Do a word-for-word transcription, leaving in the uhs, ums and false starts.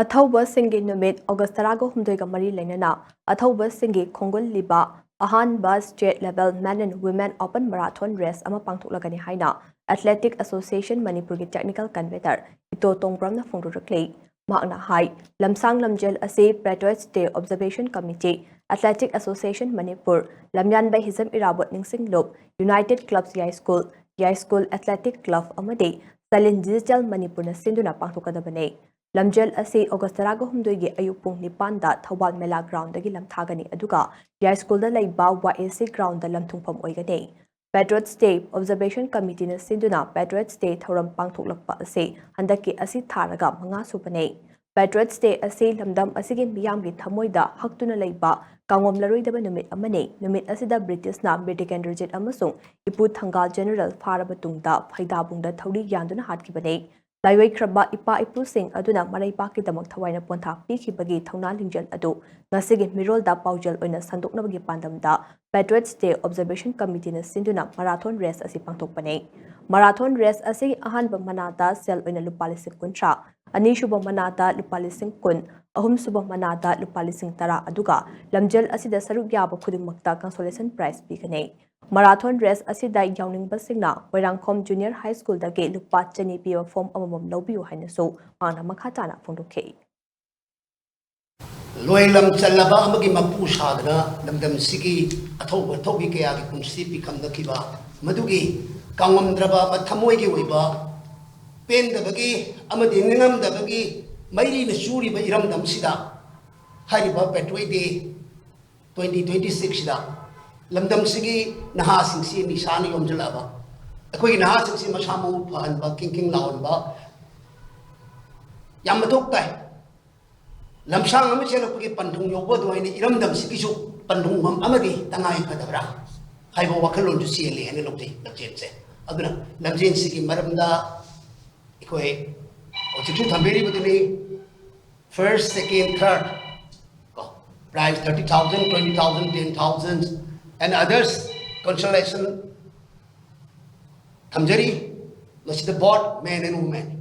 ꯑꯊꯧꯕꯁꯤꯡꯒꯤ ꯅꯨꯃꯤꯠ ꯑꯣꯒꯁ ꯇꯔꯥꯒ ꯍꯨꯝꯗꯣꯏꯒ ꯃꯔꯤ ꯂꯩꯅꯅ ꯑꯊꯧꯕꯁꯤꯡꯒꯤ ꯈꯣꯡꯒꯨꯜꯂꯤꯕ ꯑꯍꯥꯟꯕ State Level Men and Women Open Marathon Race ꯑꯃ ꯄꯥꯡꯊꯣꯛꯂꯒꯅꯤ ꯍꯥꯏꯅ Athletic Association ꯃꯅꯤꯄꯨꯔꯒꯤ Technical Convener ꯏꯇꯣ ꯇꯣꯡꯕ꯭ꯔꯝꯅ ꯐꯣꯡꯗꯣꯔꯛꯂꯤ꯫ ꯃꯍꯥꯛꯅ ꯍꯥꯏ, ꯂꯝꯁꯥꯡ ꯂꯝꯖꯦꯜ ꯑꯁꯤ Patriots Day Observation Committee, Athletic Association Manipur, ꯂꯝꯌꯥꯟꯕ Hijam Irabot ꯅꯤꯡꯁꯤꯡꯂꯨꯞ, United Clubs ꯌꯥꯏꯁ꯭ꯀꯨꯜ, ꯌꯥꯏꯁ꯭ꯀꯨꯜ Athletic Club ꯑꯃꯗꯤ ꯁꯂꯤꯟ Digital ꯃꯅꯤꯄꯨꯔꯅ ꯁꯤꯟꯗꯨꯅ ꯄꯥꯡꯊꯣꯛꯀꯗꯕꯅꯤ꯫ ꯂꯝꯖꯦꯜ ꯑꯁꯤ ꯑꯣꯒꯁ ꯇꯔꯥꯒ ꯍꯨꯝꯗꯣꯏꯒꯤ ꯑꯌꯨꯛ ꯄꯨꯡ ꯅꯤꯄꯥꯟꯗ ꯊꯧꯕꯥꯜ ꯃꯦꯂꯥ ꯒ꯭ꯔꯥꯎꯟꯗꯒꯤ ꯂꯝꯊꯥꯒꯅꯤ, ꯑꯗꯨꯒ ꯌꯥꯏꯁ꯭ꯀꯨꯜꯗ ꯂꯩꯕ ꯋꯥꯏ ꯑꯦ ꯁꯤ ꯒ꯭ꯔꯥꯎꯟꯗ ꯂꯝꯊꯨꯡꯐꯝ ꯑꯣꯏꯒꯅꯤ꯫ Patriots Day Observation Committeeꯅ ꯁꯤꯟꯗꯨꯅ Patriots Day ꯊꯧꯔꯝ ꯄꯥꯡꯊꯣꯛꯂꯛꯄ ꯑꯁꯤ ꯍꯟꯗꯛꯀꯤ ꯑꯁꯤ ꯊꯥꯔꯒ ꯃꯉꯥ ꯁꯨꯕꯅꯤ꯫ Patriots Day ꯑꯁꯤ ꯂꯝꯗꯝ ꯑꯁꯤꯒꯤ ꯃꯤꯌꯥꯝꯒꯤ ꯊꯃꯣꯏꯗ ꯍꯛꯇꯨꯅ ꯂꯩꯕ ꯀꯥꯡꯉꯣꯝꯂꯔꯣꯏꯗꯕ ꯅꯨꯃꯤꯠ ꯑꯃꯅꯤ꯫ ꯅꯨꯃꯤꯠ ꯑꯁꯤꯗ ꯕ꯭ꯔꯤꯇꯤꯁꯅ ꯕꯤꯔ ꯇꯤꯀꯦꯟꯗ꯭ꯔꯖꯤꯠ ꯑꯃꯁꯨꯡ ꯏꯄꯨ ꯊꯪꯒꯥꯜ ꯖꯦꯅꯔꯦꯜ ꯐꯥꯔꯕ ꯇꯨꯡꯗ ꯐꯩꯗꯥꯕꯨꯡꯗ ꯊꯧꯔꯤ ꯌꯥꯟꯗꯨꯅ ꯍꯥꯠꯈꯤꯕꯅꯤ꯫ ꯂꯥꯏꯑꯣꯏꯈ꯭ꯔꯕ ꯏꯄꯥ ꯏꯄꯨꯁꯤꯡ ꯑꯗꯨꯅ ꯃꯔꯩꯕꯥꯛꯀꯤꯗꯃꯛ ꯊꯋꯥꯏꯅ ꯄꯣꯟꯊꯥ ꯄꯤꯈꯤꯕꯒꯤ ꯊꯧꯅꯥ ꯂꯤꯡꯖꯦꯜ ꯑꯗꯨ ꯉꯁꯤꯒꯤ ꯃꯤꯔꯣꯜꯗ ꯄꯥꯎꯖꯦꯜ ꯑꯣꯏꯅ ꯁꯟꯗꯣꯛꯅꯕꯒꯤ ꯄꯥꯟꯗꯝꯗ Patriots Day Observation Committeeꯅ ꯁꯤꯟꯗꯨꯅ marathon race ꯑꯁꯤ ꯄꯥꯡꯊꯣꯛꯄꯅꯤ꯫ Marathon race ꯑꯁꯤꯒꯤ ꯑꯍꯥꯟꯕ ꯃꯅꯥꯗ ꯁꯦꯜ ꯑꯣꯏꯅ ꯂꯨꯄꯥ ꯂꯤꯁꯤꯡ ꯀꯨꯟꯊ꯭ꯔꯥ, ꯑꯅꯤꯁꯨꯕ ꯃꯅꯥꯗ ꯂꯨꯄꯥ ꯂꯤꯁꯤꯡ ꯀꯨꯟ, ꯑꯍꯨꯝꯁꯨꯕ ꯃꯅꯥꯗ ꯂꯨꯄꯥ ꯂꯤꯁꯤꯡ ꯇꯔꯥ, ꯑꯗꯨꯒ ꯂꯝꯖꯦꯜ ꯑꯁꯤꯗ ꯁꯔꯨꯛ ꯌꯥꯕ ꯈꯨꯗꯤꯡꯃꯛꯇ consolation prize ꯄꯤꯒꯅꯤ꯫ Marathon race ꯑꯁꯤꯗ ꯌꯥꯎꯅꯤꯡꯕꯁꯤꯡꯅ ꯃꯣꯏꯔꯥꯡꯈꯣꯝ Junior High Schoolꯗꯒꯤ ꯂꯨꯄꯥ ꯆꯅꯤ ꯄꯤꯕ form ꯑꯃꯃꯝ ꯂꯧꯕꯤꯌꯨ ꯍꯥꯏꯅꯁꯨ ꯃꯍꯥꯛꯅ ꯃꯈꯥ ꯇꯥꯅ ꯐꯣꯡꯗꯣꯛꯈꯤ꯫ ꯂꯣꯏꯂꯝ ꯆꯜꯂꯕ ꯑꯃꯒꯤ ꯃꯄꯨ ꯁꯥꯗꯨꯅ ꯂꯝꯗꯝꯁꯤꯒꯤ ꯑꯊꯧꯕ ꯑꯊꯧꯕꯤ ꯀꯌꯥꯒꯤ ꯄꯨꯟꯁꯤ ꯄꯤꯈꯝꯅꯈꯤꯕ ꯃꯗꯨꯒꯤ ꯀꯥꯎꯉꯝꯗ꯭ꯔꯕ ꯊꯃꯣꯏꯒꯤ ꯑꯣꯏꯕ ꯄꯦꯟꯗꯕꯒꯤ ꯑꯃꯗꯤ ꯅꯤꯡꯉꯝꯗꯕꯒꯤ ꯃꯩꯔꯤꯅ ꯆꯨꯔꯤꯕ ꯏꯔꯝꯗꯝꯁꯤꯗ ꯍꯥꯏꯔꯤꯕ Patriots Day twenty twenty sixꯁꯤꯗ ꯂꯝꯗꯝꯁꯤꯒꯤ ꯅꯍꯥꯁꯤꯡꯁꯤ ꯅꯤꯁꯥꯅ ꯌꯣꯝꯁꯤꯜꯂꯛꯑꯕ, ꯑꯩꯈꯣꯏꯒꯤ ꯅꯍꯥꯁꯤꯡꯁꯤ ꯃꯁꯥ ꯃꯎ ꯐꯍꯟꯕ, ꯈꯤꯡ ꯈꯤꯡ ꯂꯥꯎꯍꯟꯕ ꯌꯥꯝ ꯃꯊꯧ ꯇꯥꯏ꯫ ꯂꯝꯁꯥꯡ ꯑꯃ ꯆꯦꯜꯂꯛꯄꯒꯤ ꯄꯟꯊꯨꯡ ꯌꯧꯕ ꯑꯗꯨꯃꯥꯏꯅ ꯏꯔꯝꯗꯝꯁꯤꯒꯤꯁꯨ ꯄꯟꯊꯨꯡꯐꯝ ꯑꯃꯗꯤ ꯇꯉꯥꯏ ꯐꯗꯕ꯭ꯔꯥ ꯍꯥꯏꯕ ꯋꯥꯈꯜꯂꯣꯟꯁꯨ ꯆꯦꯜꯂꯤ ꯍꯥꯏꯅ ꯂꯧꯖꯩ ꯂꯝꯖꯦꯜꯁꯦ꯫ ꯑꯗꯨꯅ ꯂꯝꯖꯦꯜꯁꯤꯒꯤ ꯃꯔꯝꯗ ꯑꯩꯈꯣꯏ ꯍꯧꯖꯤꯛꯁꯨ ꯊꯝꯕꯤꯔꯤꯕꯗꯨꯅꯤ, first, second, third ꯀꯣ, prize thirty thousand, twenty thousand, ten thousand and others consolation ꯊꯝꯖꯔꯤ꯫ ꯃꯁꯤꯗ both men and women